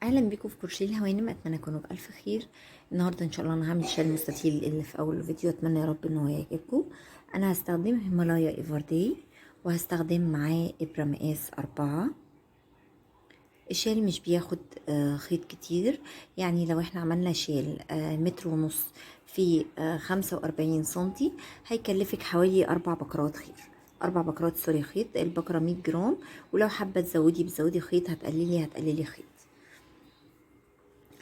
اهلا بيكم في كروشيه الهوانم. اتمنى تكونوا بالف خير. النهارده ان شاء الله انا هعمل شال مستطيل اللي في اول الفيديو، اتمنى يا رب ان هو يعجبكم. انا هستخدم هيمالايا ايفرداي وهستخدم معاه ابره مقاس 4. الشال مش بياخد خيط كتير، يعني لو احنا عملنا شال متر ونص في 45 سنتي هيكلفك حوالي 4 بكرات خيط، 4 بكرات sorry خيط، البكرة 100 جرام، ولو حابة تزودي بتزودي خيط، هتقللي خيط.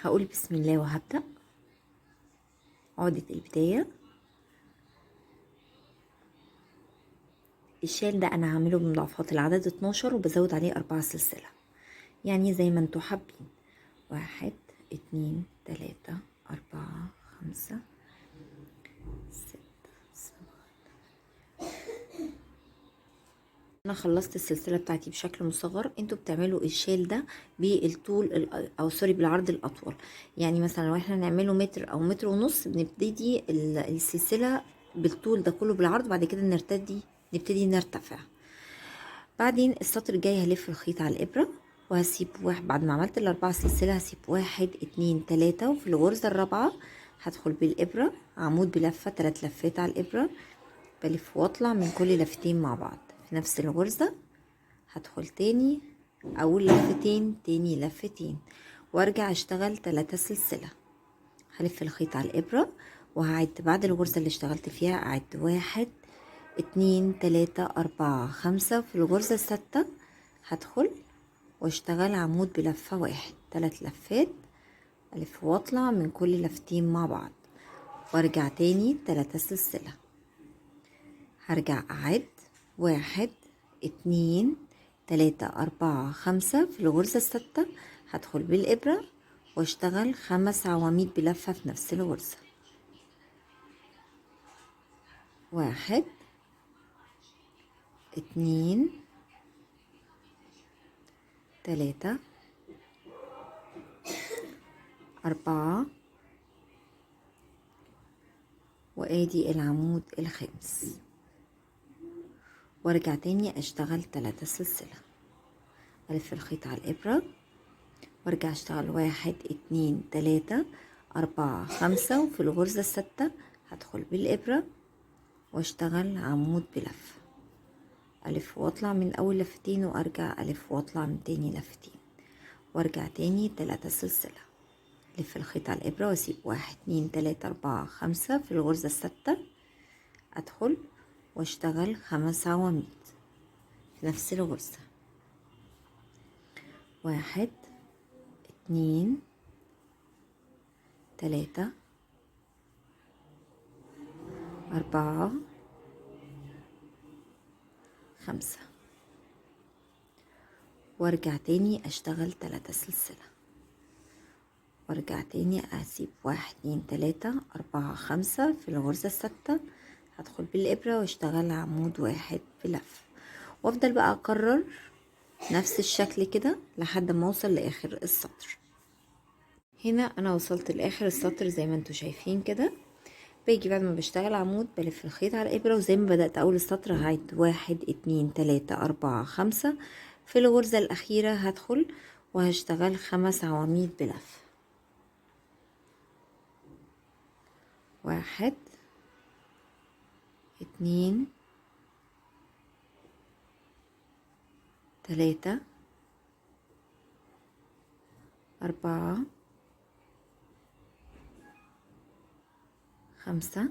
هقول بسم الله وهبدأ عقدة البداية. الشال ده انا هعمله بمضاعفات العدد 12 وبزود عليه 4 سلسلة، يعني زي ما انتوا حابين. 1 2 3 4 5 6 7. انا خلصت السلسلة بتاعتي بشكل مصغر. انتوا بتعملوا الشال ده بالطول او sorry بالعرض الاطول، يعني مثلا لو احنا نعمله متر او متر ونص بنبتدي السلسلة بالطول ده كله بالعرض، بعد كده نبتدي نرتفع. بعدين السطر الجاي هلف الخيط على الابرة وهسيب واحد. بعد ما عملت ال4 سلسلة هسيب 1 2 3، وفي الغرزة الرابعة هدخل بالابرة عمود بلفة، 3 لفات على الابرة، بلف واطلع من كل لفتين مع بعض في نفس الغرزة. هدخل تاني اول لفتين، تاني لفتين، وارجع اشتغل 3 سلسلة. هلف الخيط على الابرة وهعد بعد الغرزة اللي اشتغلت فيها، اعد 1 2 3 4 5. في الغرزة السادسة هدخل واشتغل عمود بلفة 1، 3 لفات، الف واطلع من كل لفتين مع بعض، وارجع تاني 3 سلسلة. هرجع اعد 1 2 3 4 5. في الغرزة السادسة هدخل بالإبرة واشتغل 5 عواميد بلفة في نفس الغرزة. 1 2 3 4، وادي العمود الخامس، وارجع تاني اشتغل 3 سلسلة. الف الخيط على الابرة وارجع اشتغل 1 2 3 4 5، وفي الغرزة السادسة هدخل بالابرة واشتغل عمود بلفة، الف واطلع من اول لفتين، وارجع الف واطلع من تاني لفتين، وارجع تاني 3 سلسلة. الف الخيط على الابرة واسيب 1 2 3 4 5. في الغرزة السادسة ادخل واشتغل 5 عواميد في نفس الغرزة. 1 2 3 4 5، وارجع تاني اشتغل 3 سلسلة، وارجع تاني اسيب 1 2 3 4 5. في الغرزة السادسة هدخل بالإبرة واشتغل عمود 1 بلفة، وافضل بقى اكرر نفس الشكل كده لحد ما اوصل لاخر السطر. هنا انا وصلت لاخر السطر زي ما انتوا شايفين كده. باجي بعد ما بشتغل عمود بلف الخيط على الإبرة، وزي ما بدأت اول السطر هعد 1 2 3 4 5. في الغرزة الأخيرة هدخل وهشتغل 5 عواميد بلفة. 1 2 3 4 5.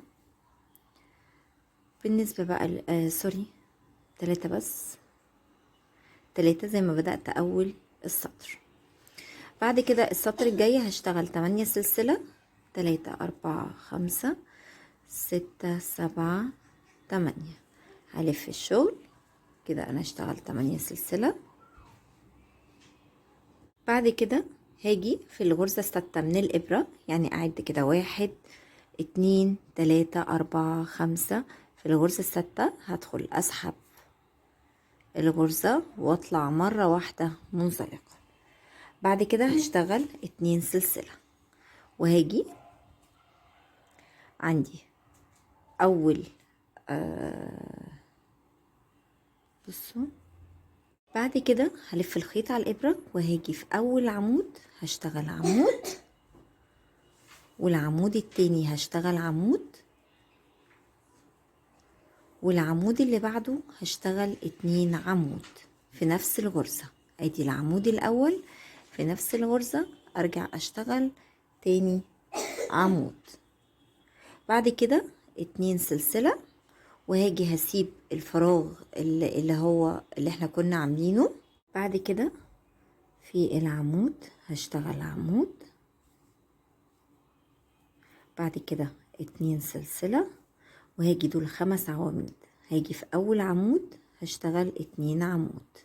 بالنسبة بقى سوري 3 بس، 3 زي ما بدأت أول السطر. بعد كده السطر الجاي هشتغل 8 سلسلة، 3 4 5 6 7 8. هلف الشغل كده، أنا اشتغلت 8 سلسلة. بعد كده هاجي في الغرزة السادسة من الإبرة، يعني أعد كده 1 2 3 4 5. في الغرزة السادسة هدخل أسحب الغرزة واطلع مرة واحدة منزلقة. بعد كده هشتغل 2 سلسلة، وهاجي عندي أول بصوا بعد كده هلف الخيط على الابرة وهاجي في اول عمود هشتغل عمود، والعمود التاني هشتغل عمود، والعمود اللي بعده هشتغل 2 عمود في نفس الغرزة. ادي العمود الاول في نفس الغرزة، ارجع اشتغل تاني عمود. بعد كده 2 سلسلة، وهاجي هسيب الفراغ اللي هو اللي احنا كنا عاملينه. بعد كده في العمود هشتغل عمود، بعد كده 2 سلسلة، وهاجي دول 5 عواميد. هاجي في اول عمود هشتغل 2 عمود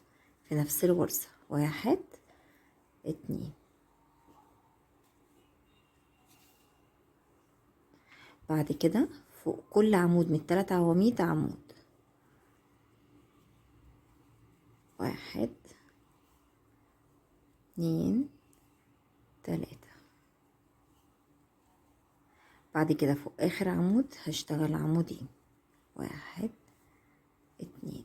في نفس الغرزة، 1 2. بعد كده فوق كل عمود من التلات عواميد عمود، 1 2 3. بعد كده فوق اخر عمود هشتغل عمودين، 1 2.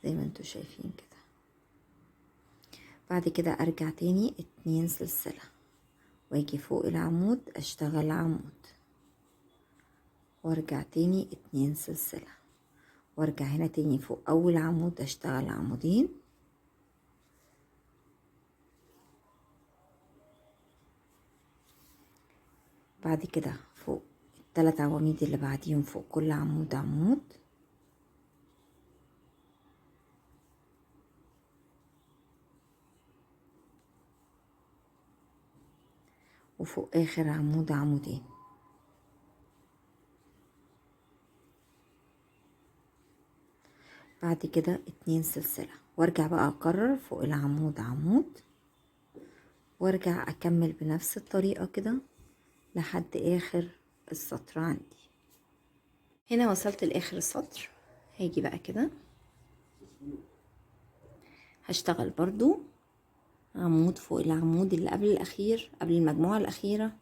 زي ما انتوا شايفين كده. بعد كده ارجع تاني 2 سلسلة، واجي فوق العمود اشتغل عمود، وارجع تاني 2 سلسلة، وارجع هنا تاني فوق اول عمود اشتغل عمودين، بعد كده فوق التلات عواميد اللي بعديهم فوق كل عمود عمود، وفوق اخر عمود عمودين. بعد كده 2 سلسلة، وارجع بقى اكرر فوق العمود عمود، وارجع اكمل بنفس الطريقة كده لحد اخر السطر عندي. هنا وصلت لاخر السطر، هاجي بقى كده هشتغل برضو عمود فوق العمود اللي قبل الاخير، قبل المجموعة الاخيرة،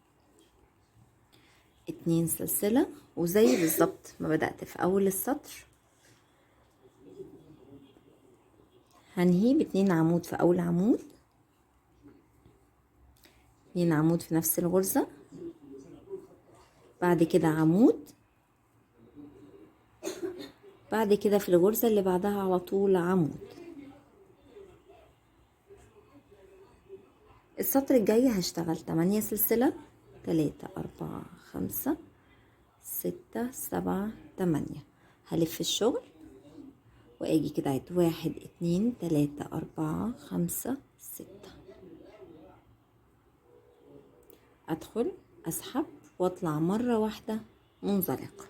2 سلسلة، وزي بالظبط ما بدأت في اول السطر هنهي باتنين عمود في اول عمود، 2 عمود في نفس الغرزة، بعد كده عمود، بعد كده في الغرزة اللي بعدها على طول عمود. السطر الجاي هشتغل 8 سلسلة، 3 4 5 6 7 8. هلف الشغل واجي كده عد 1 2 3 4 5 6، ادخل اسحب واطلع مرة واحدة منزلقة.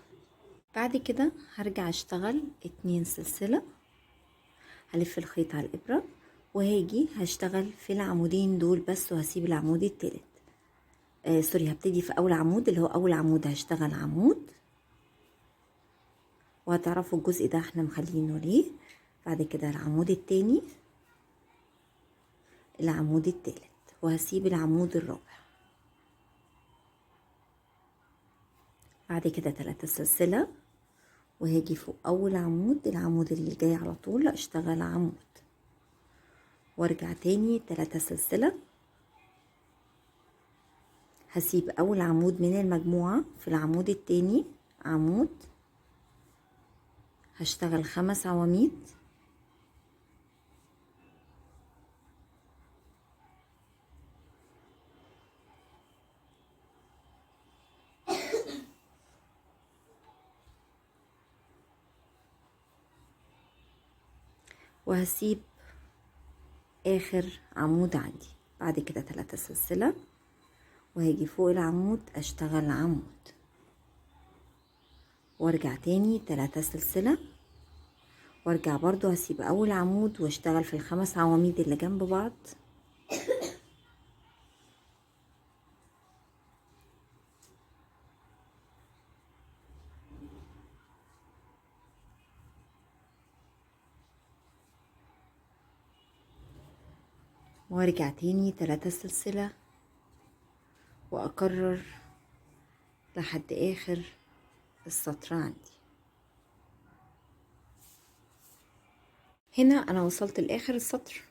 بعد كده هرجع اشتغل 2 سلسلة، هلف الخيط على الابرة وهاجي هشتغل في العمودين دول بس، وهسيب العمود التالت. سوري، هبتدي في اول عمود اللي هو اول عمود هشتغل عمود، وهتعرفوا الجزء ده احنا مخلينه ليه. بعد كده العمود التاني، العمود التالت، وهسيب العمود الرابع. بعد كده 3 سلسلة، وهاجي فوق اول عمود، العمود اللي جاي على طول اشتغل عمود، وارجع تاني 3 سلسلة، هسيب اول عمود من المجموعة في العمود التاني عمود، هشتغل 5 عواميد، وهسيب اخر عمود عندي. بعد كده 3 سلسلة، وهاجي فوق العمود اشتغل عمود، وارجع تاني 3 سلسلة، وارجع برضو هسيب اول عمود واشتغل في ال5 عواميد اللي جنب بعض. وارجع تاني 3 سلسلة، واكرر لحد اخر السطر عندي. هنا انا وصلت لاخر السطر،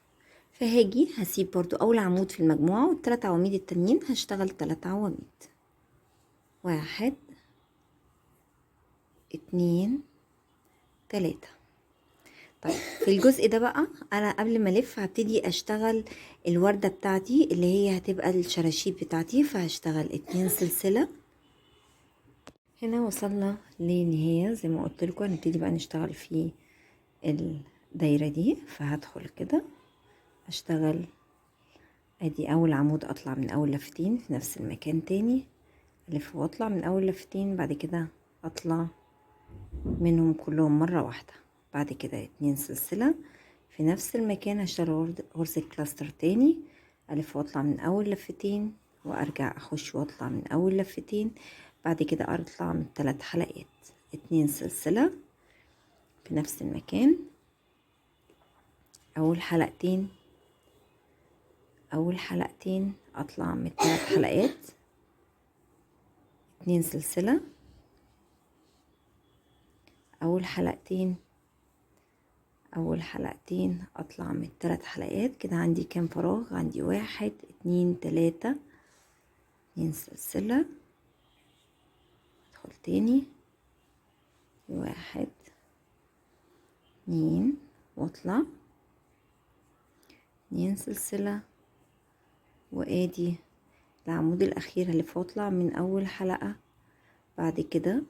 فهاجي هسيب برضو اول عمود في المجموعة والتلات عواميد التانيين هشتغل 3 عواميد، 1 2 3. طيب في الجزء ده بقى انا قبل ما الف هبتدي اشتغل الوردة بتاعتي اللي هي هتبقى الشراشيب بتاعتي، فهشتغل 2 سلسلة. هنا وصلنا لنهاية زي ما قلت لكم، هنبتدي بقى نشتغل في الدايرة دي. فهدخل كده اشتغل ادي اول عمود، اطلع من اول لفتين في نفس المكان تاني، الف واطلع من اول لفتين، بعد كده اطلع منهم كلهم مرة واحدة، بعد كده 2 سلسلة في نفس المكان، هشتغل غرزة cluster تاني، الف واطلع من اول لفتين وارجع اخش واطلع من اول لفتين، بعد كده اطلع من 3 حلقات، 2 سلسلة في نفس المكان، اول حلقتين، اول حلقتين اطلع من 3 حلقات، 2 سلسلة، اول حلقتين، اول حلقتين اطلع من 3 حلقات. كده عندي كام فراغ؟ عندي 1 2 3، 2 سلسلة، ادخل تاني 1 2 واطلع 2 سلسلة، وادي العمود الاخير اللي فاطلع من اول حلقة، بعد كده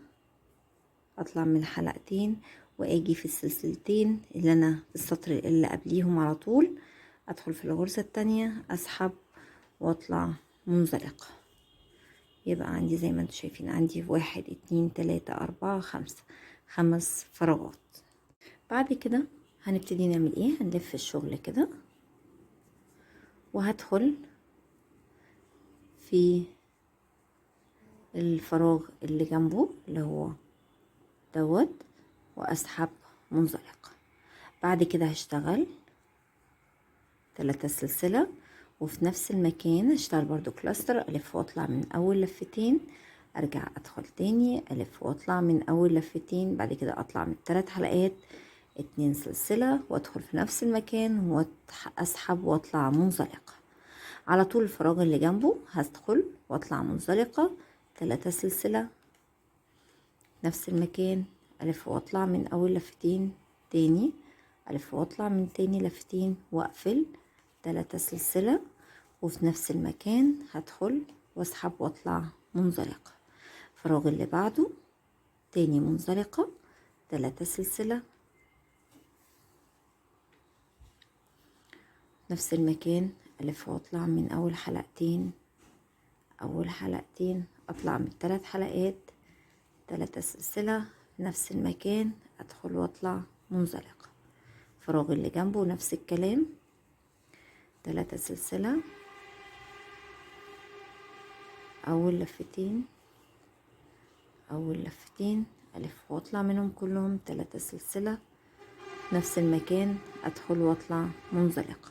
اطلع من حلقتين واجي في السلسلتين اللي انا في السطر اللي قبليهم على طول، ادخل في الغرزة التانية اسحب واطلع منزلقة. يبقى عندي زي ما انتم شايفين عندي 1 2 3 4 5، 5 فراغات. بعد كده هنبتدي نعمل ايه؟ هنلف الشغل كده، وهدخل في الفراغ اللي جنبه اللي هو دوت واسحب منزلقة. بعد كده هشتغل 3 سلسلة، وفي نفس المكان هشتغل برضو كلاستر، الف واطلع من اول لفتين، ارجع ادخل تاني الف واطلع من اول لفتين، بعد كده اطلع من 3 حلقات، 2 سلسلة، وادخل في نفس المكان واسحب واطلع منزلقة. على طول الفراغ اللي جنبه هدخل واطلع منزلقة، 3 سلسلة، نفس المكان، الف واطلع من اول لفتين تاني، الف واطلع من تاني لفتين، واقفل 3 سلسلة، وفي نفس المكان هدخل واسحب واطلع منزلقة. الفراغ اللي بعده تاني منزلقة، 3 سلسلة، نفس المكان، الف واطلع من اول حلقتين، اول حلقتين اطلع من 3 حلقات، 3 سلسلة، نفس المكان، ادخل واطلع منزلقة. الفراغ اللي جنبه نفس الكلام، 3 سلسلة، اول لفتين، اول لفتين، الف واطلع منهم كلهم، 3 سلسلة، نفس المكان، ادخل واطلع منزلقة.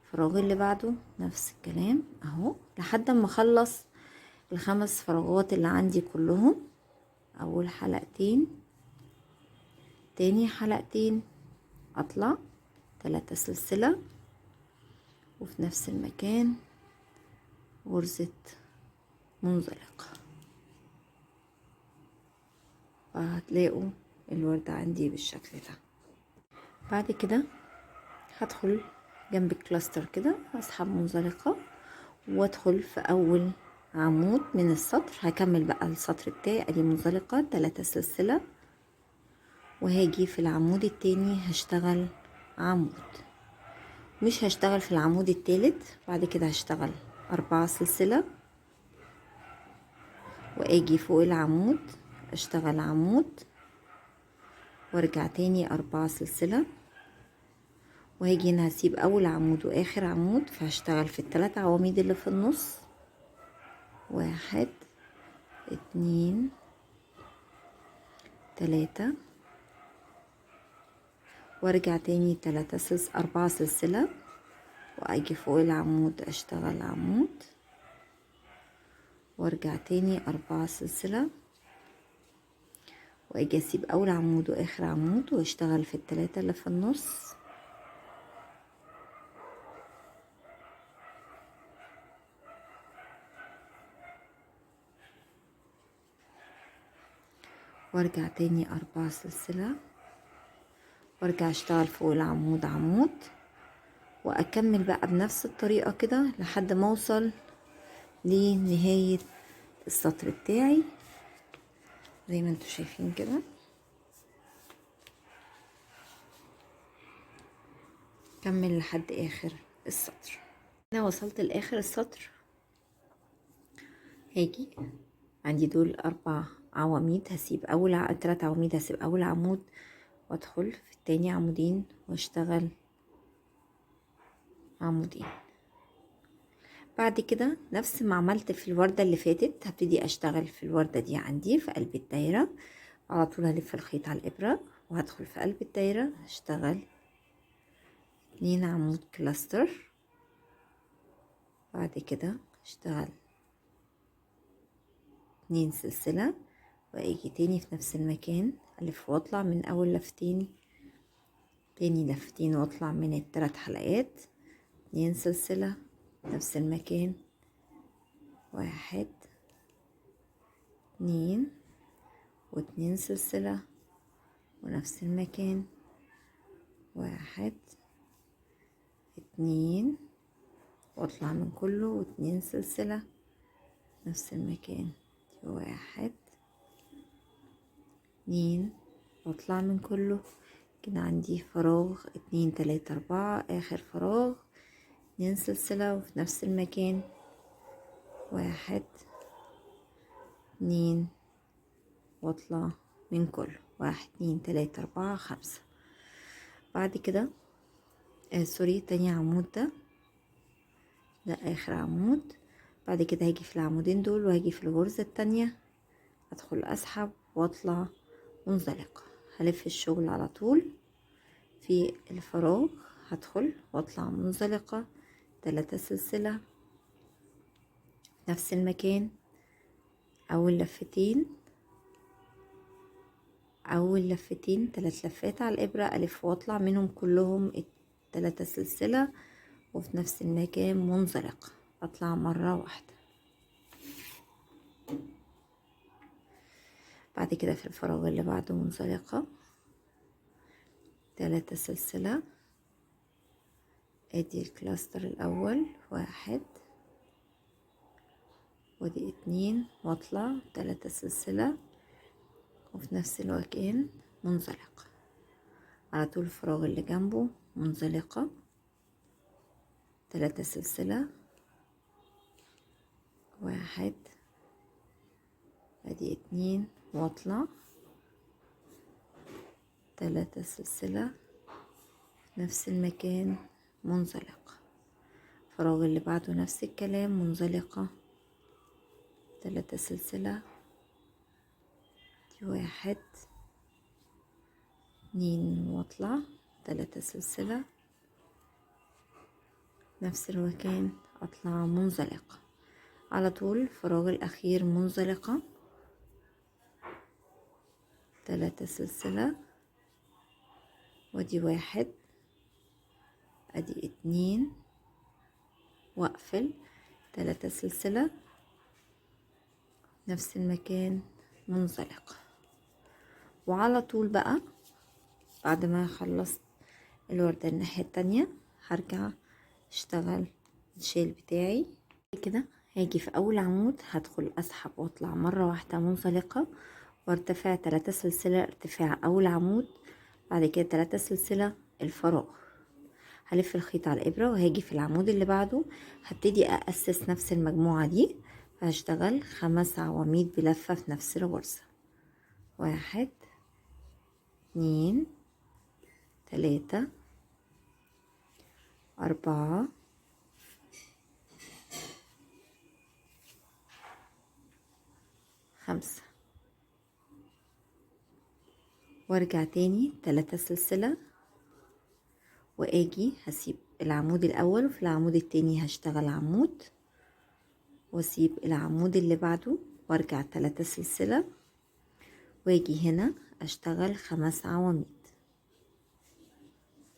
الفراغ اللي بعده نفس الكلام اهو، لحد ما اخلص ال5 فراغات اللي عندي كلهم. اول حلقتين، تاني حلقتين، اطلع 3 سلسلة، وفي نفس المكان غرزة منزلقة. فهتلاقوا الوردة عندي بالشكل ده. بعد كده هدخل جنب الكلاستر كده، اسحب منزلقة وادخل في اول عمود من السطر. هكمل بقى السطر بتاعي، ادي منزلقة، 3 سلسلة، وهاجي في العمود التاني هشتغل عمود، مش هشتغل في العمود التالت. بعد كده هشتغل 4 سلسلة، واجي فوق العمود اشتغل عمود، وارجع تاني 4 سلسلة، وهاجي هنا هسيب اول عمود واخر عمود، فهشتغل في ال3 عواميد اللي في النص، 1 2 3، وارجع تاني 3 سلسلة، 4 سلسلة، واجي فوق العمود اشتغل عمود، وارجع تاني 4 سلسلة، واجي اسيب اول عمود واخر عمود واشتغل في التلاتة اللي في النص. وارجع تاني 4 سلسلة، وارجع اشتغل فوق العمود عمود، واكمل بقى بنفس الطريقة كده لحد ما اوصل لنهاية السطر بتاعي زي ما انتوا شايفين كده. كمل لحد اخر السطر. انا وصلت لاخر السطر، هاجي عندي دول 4 عواميد، هسيب اول 3 عواميد، هسيب اول عمود وادخل في التاني عمودين واشتغل عمودين. بعد كده نفس ما عملت في الوردة اللي فاتت هبتدي اشتغل في الوردة دي عندي في قلب الدايرة على طول. هلف الخيط على الابرة وهدخل في قلب الدايرة هشتغل 2 عمود cluster، بعد كده اشتغل 2 سلسلة، واجي تاني في نفس المكان الف واطلع من اول لفتين، تاني لفتين واطلع من التلات حلقات، 2 سلسلة نفس المكان، 1 2 و2 سلسلة ونفس المكان، 1 2 واطلع من كله و2 سلسلة نفس المكان، 1 2 واطلع من كله. كده عندي فراغ 2 3 4، اخر فراغ 2 سلسلة وفي نفس المكان، 1 2 واطلع من كله، 1 2 3 4 5. بعد كده سوري تاني عمود ده اخر عمود. بعد كده هاجي في العمودين دول وهاجي في الغرزة التانية ادخل اسحب واطلع منزلقة، هلف الشغل على طول في الفراغ، هدخل واطلع منزلقة 3 سلسلة نفس المكان، اول لفتين، اول لفتين 3 لفات على الابرة، الف واطلع منهم كلهم 3 سلسلة وفي نفس المكان منزلقة، اطلع مرة واحدة. بعد كده في الفراغ اللي بعده منزلقة 3 سلسلة، ادي الكلاستر الاول 1 ودي 2 واطلع 3 سلسلة وفي نفس المكان منزلقة على طول، الفراغ اللي جنبه منزلقة 3 سلسلة، 1 ادي 2 واطلع 3 سلسلة في نفس المكان منزلقة، الفراغ اللي بعده نفس الكلام منزلقة 3 سلسلة، دي 1 2 واطلع 3 سلسلة نفس المكان اطلع منزلقة على طول، الفراغ الاخير منزلقة 3 سلسلة، ودي 1 ادي 2 واقفل 3 سلسلة نفس المكان منزلقة. وعلى طول بقى بعد ما خلصت الوردة الناحية التانية هرجع اشتغل الشيل بتاعي كده. هاجي في اول عمود هدخل اسحب واطلع مرة واحدة منزلقة وارتفع 3 سلسلة ارتفاع اول عمود، بعد كده 3 سلسلة الفراغ، هلف الخيط على الابرة وهاجي في العمود اللي بعده هبتدي اسس نفس المجموعة دي، هشتغل 5 عواميد بلفة في نفس الغرزة، 1 2 3 4 5، وارجع تاني 3 سلسلة واجي هسيب العمود الاول وفي العمود التاني هشتغل عمود، واسيب العمود اللي بعده وارجع 3 سلسلة، واجي هنا اشتغل 5 عواميد،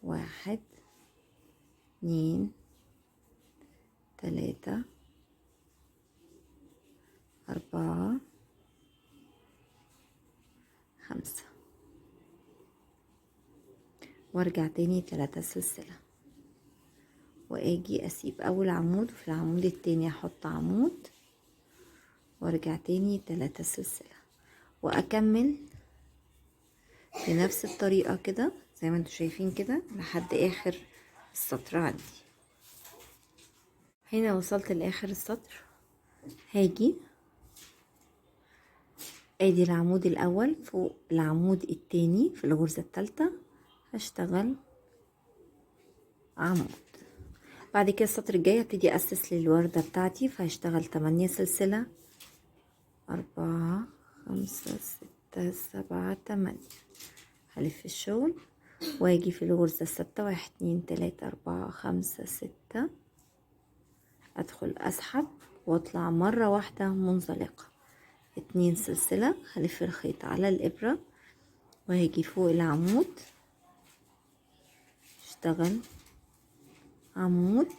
1 2 3 4 5، وارجع تاني 3 سلسلة، واجي اسيب اول عمود وفي العمود التاني احط عمود، وارجع تاني 3 سلسلة، واكمل بنفس الطريقة كده زي ما انتوا شايفين كده لحد اخر السطر عندي. هنا وصلت لاخر السطر، هاجي ادي العمود الاول فوق العمود التاني في الغرزة التالتة هشتغل عمود. بعد كده السطر الجاي هبتدي اسس للوردة بتاعتي، فهشتغل 8 سلسلة، 4 5 6 7 8، هلف الشغل واجي في الغرزة الستة، 1 2 3 4 5 6، ادخل اسحب واطلع مرة واحدة منزلقة، 2 سلسلة، هلف الخيط على الابرة وهاجي فوق العمود اشتغل عمود.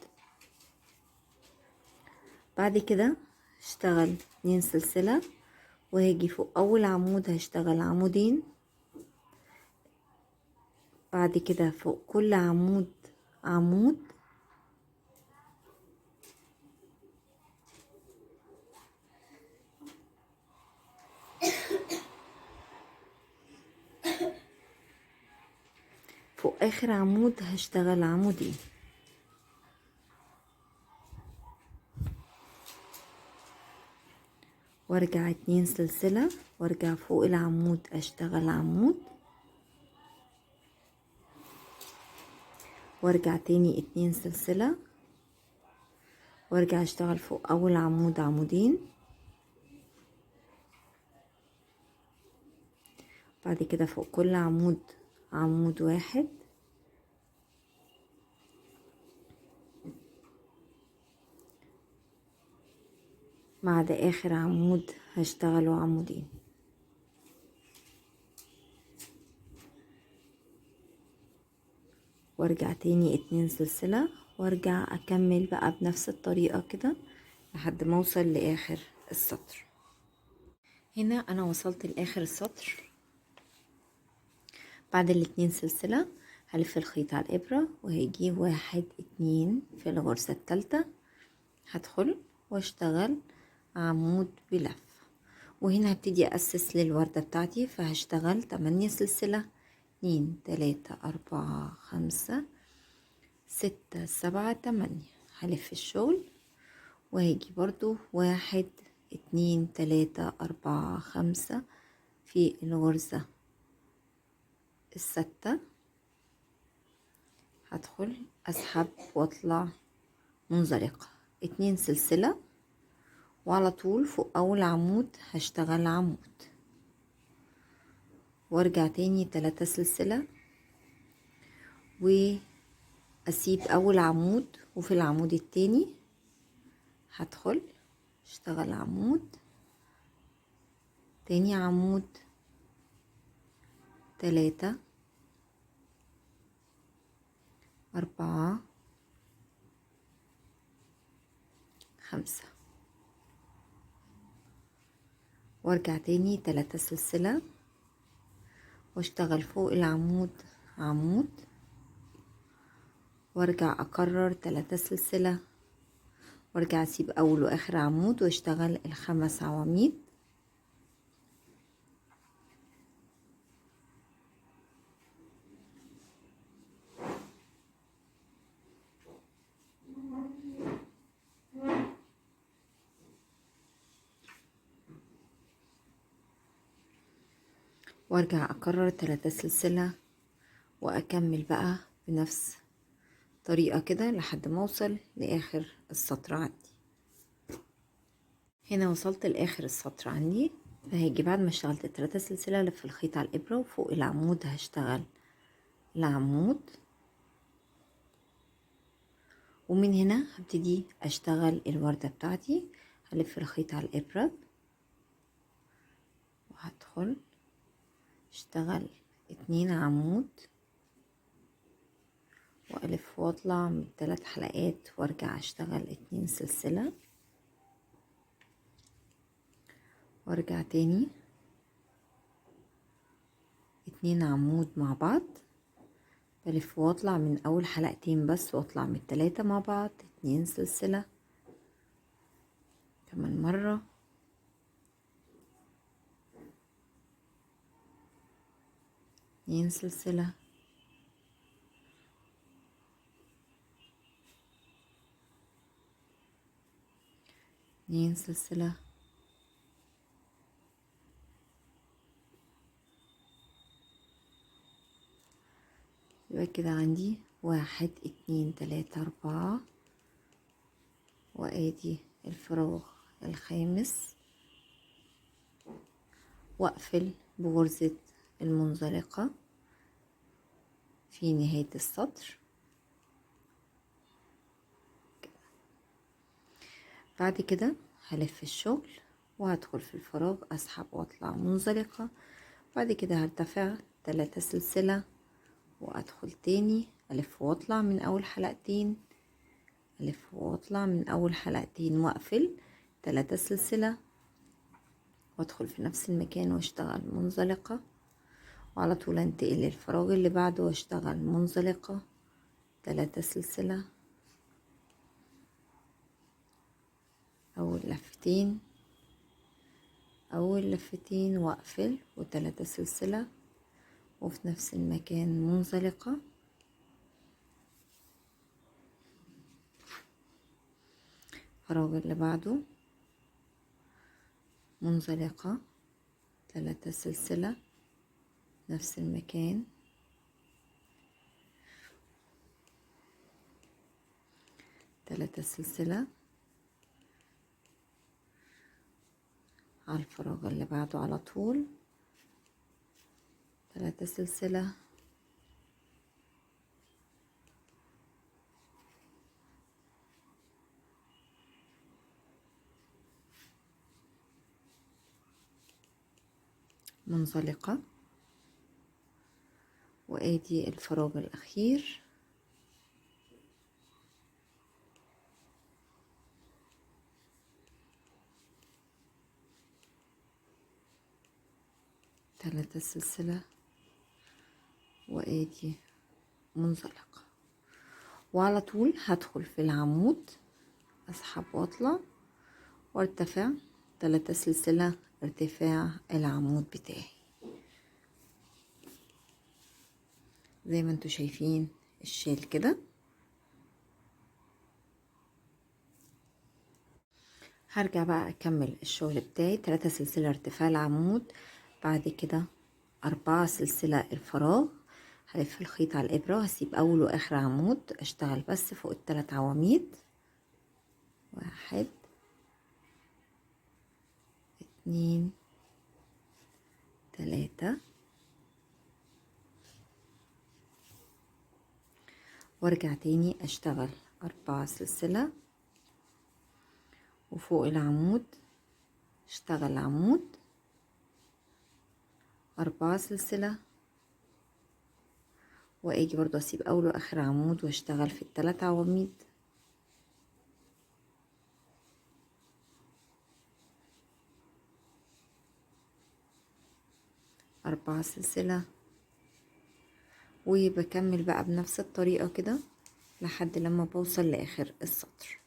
بعد كده اشتغل 2 سلسلة وهاجي فوق اول عمود هشتغل عمودين، بعد كده فوق كل عمود عمود، فوق اخر عمود هشتغل عمودين. وارجع 2 سلسلة وارجع فوق العمود اشتغل عمود، وارجع تاني 2 سلسلة وارجع اشتغل فوق اول عمود عمودين، بعد كده فوق كل عمود عمود واحد، بعد اخر عمود هشتغله عمودين. وارجع تاني 2 سلسلة وارجع اكمل بقى بنفس الطريقة كده لحد ما اوصل لاخر السطر. هنا انا وصلت لاخر السطر. بعد الاتنين سلسلة هلف الخيط على الابرة وهيجي 1 2 في الغرزة التالتة، هدخل واشتغل عمود بلف، وهنا هبتدي اسس للوردة بتاعتي، فهشتغل 8 سلسلة، 2 3 4 5 6 7 8، هلف الشغل وهاجي برضو 1 2 3 4 5 في الغرزة الستة، هدخل اسحب واطلع منزلقة، 2 سلسلة، وعلى طول فوق اول عمود هشتغل عمود، وارجع تاني 3 سلسلة واسيب اول عمود، وفي العمود التاني هدخل اشتغل عمود، تاني عمود، 3 4 5، وارجع تاني 3 سلسلة واشتغل فوق العمود عمود، وارجع اكرر 3 سلسلة وارجع اسيب اول واخر عمود واشتغل ال5 عواميد. وارجع اكرر 3 سلسلة واكمل بقى بنفس طريقة كده لحد ما اوصل لاخر السطر عندي. هنا وصلت لاخر السطر عندي، فهاجي بعد ما اشتغلت 3 سلسلة لف الخيط على الابرة وفوق العمود هشتغل العمود، ومن هنا هبتدي اشتغل الوردة بتاعتي. هلف الخيط على الابرة وهدخل اشتغل 2 عمود والف واطلع من 3 حلقات وارجع اشتغل 2 سلسلة، وارجع تاني 2 عمود مع بعض، بلف واطلع من اول حلقتين بس واطلع من 3 مع بعض، 2 سلسلة كمان مرة، 2 سلسلة، 2 سلسلة، يبقى كده عندي 1 2 3 4، وادي الفراغ الخامس، واقفل بغرزة المنزلقة في نهاية السطر. بعد كده هلف الشغل وهدخل في الفراغ، اسحب واطلع منزلقة. بعد كده هرتفع 3 سلسلة وادخل تاني، الف واطلع من اول حلقتين، الف واطلع من اول حلقتين واقفل 3 سلسلة، وادخل في نفس المكان واشتغل منزلقة، وعلى طول انتقل للفراغ اللي بعده واشتغل منزلقة 3 سلسلة، اول لفتين، اول لفتين واقفل و3 سلسلة، وفي نفس المكان منزلقة. الفراغ اللي بعده منزلقة 3 سلسلة، نفس المكان، 3 سلسلة، على الفراغ اللي بعده على طول 3 سلسلة، منزلقة، وادي الفراغ الأخير، 3 سلسلة، وادي منزلقة. وعلى طول هدخل في العمود، اسحب واطلع وارتفع 3 سلسلة ارتفاع العمود بتاعي زي ما انتوا شايفين الشال كده. هرجع بقى اكمل الشغل بتاعي، 3 سلسلة ارتفاع العمود، بعد كده 4 سلسلة الفراغ، هلف الخيط على الإبرة وهسيب أول وآخر عمود، أشتغل بس فوق ال3 عواميد، 1 2 3، وارجع تاني أشتغل 4 سلسلة، وفوق العمود اشتغل عمود، 4 سلسلة، واجي برضو اسيب اول واخر عمود واشتغل في ال3 عواميد، 4 سلسلة، وبكمل بقى بنفس الطريقة كده لحد لما بوصل لاخر السطر.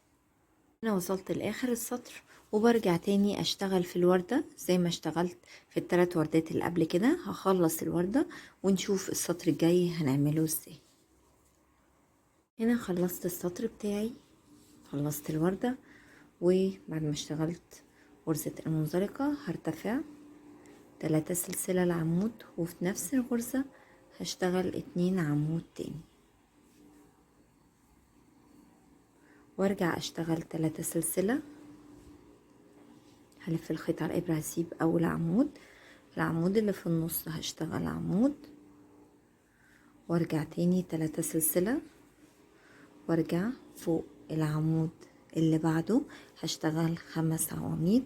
انا وصلت لاخر السطر وبرجع تاني اشتغل في الوردة زي ما اشتغلت في ال3 وردات اللي قبل كده. هخلص الوردة ونشوف السطر الجاي هنعمله ازاي. هنا خلصت السطر بتاعي، خلصت الوردة، وبعد ما اشتغلت غرزة المنزلقة هرتفع 3 سلسلة العمود، وفي نفس الغرزة هشتغل 2 عمود تاني، وارجع اشتغل 3 سلسلة. هلف الخيط على الابرة، هسيب اول عمود، العمود اللي في النص هشتغل عمود، وارجع تاني 3 سلسلة، وارجع فوق العمود اللي بعده هشتغل 5 عواميد،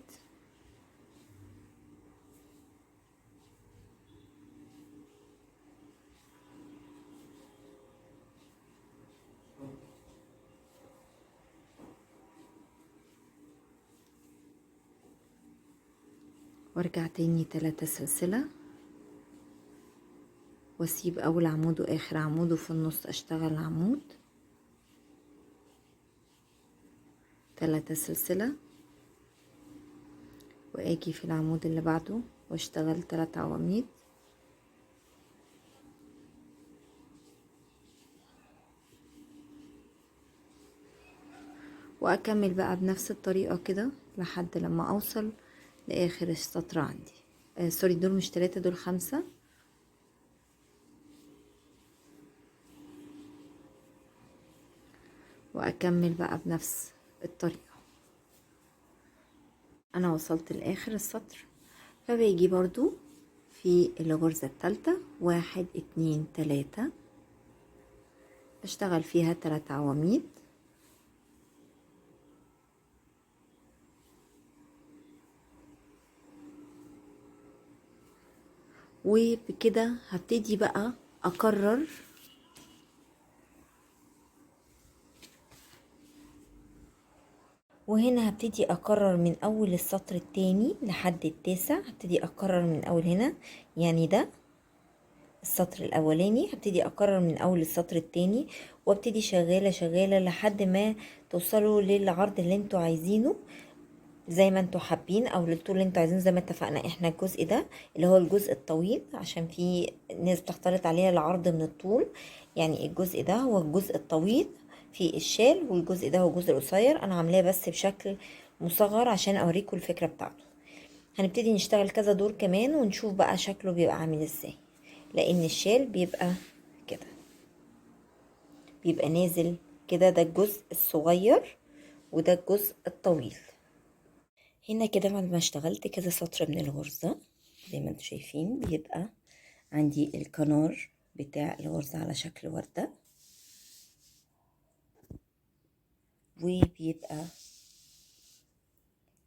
وارجع تاني 3 سلسلة، واسيب اول عمود واخر عمود، وفي النص اشتغل عمود، 3 سلسلة، واجي في العمود اللي بعده واشتغل 3 عواميد، واكمل بقى بنفس الطريقة كده لحد لما اوصل لاخر السطر عندي. سوري، دول مش 3، دول 5. واكمل بقى بنفس الطريقة. انا وصلت لاخر السطر، فباجي برضو في الغرزة الثالثة، 1 2 3، اشتغل فيها 3 عواميد، وبكده هبتدي بقى اكرر وهنا هبتدي اكرر من اول السطر التاني لحد التاسع. هبتدي اكرر من اول هنا، يعني ده السطر الاولاني هبتدي اكرر من اول السطر التاني، وابتدي شغالة شغالة لحد ما توصلوا للعرض اللي انتوا عايزينه زي ما انتوا حابين، او للطول اللي انتوا عايزينه. زي ما اتفقنا احنا الجزء ده اللي هو الجزء الطويل، عشان في ناس بتختلط عليها العرض من الطول، يعني الجزء ده هو الجزء الطويل في الشال، والجزء ده هو الجزء القصير. انا عاملاه بس بشكل مصغر عشان اوريكم الفكرة بتاعته. هنبتدي نشتغل كذا دور كمان ونشوف بقى شكله بيبقى عامل ازاي، لان الشال بيبقى كده، بيبقى نازل كده، ده الجزء الصغير وده الجزء الطويل. هنا كده بعد ما اشتغلت كذا سطر من الغرزة زي ما انتم شايفين، بيبقى عندي الكنار بتاع الغرزة على شكل وردة، وبيبقى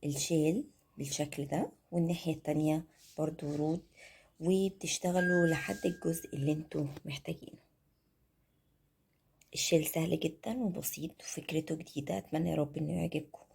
الشال بالشكل ده، والناحية التانية برضو ورود، وبتشتغلوا لحد الجزء اللي انتوا محتاجينه. الشال سهل جدا وبسيط وفكرته جديدة، اتمنى يا رب انه يعجبكم.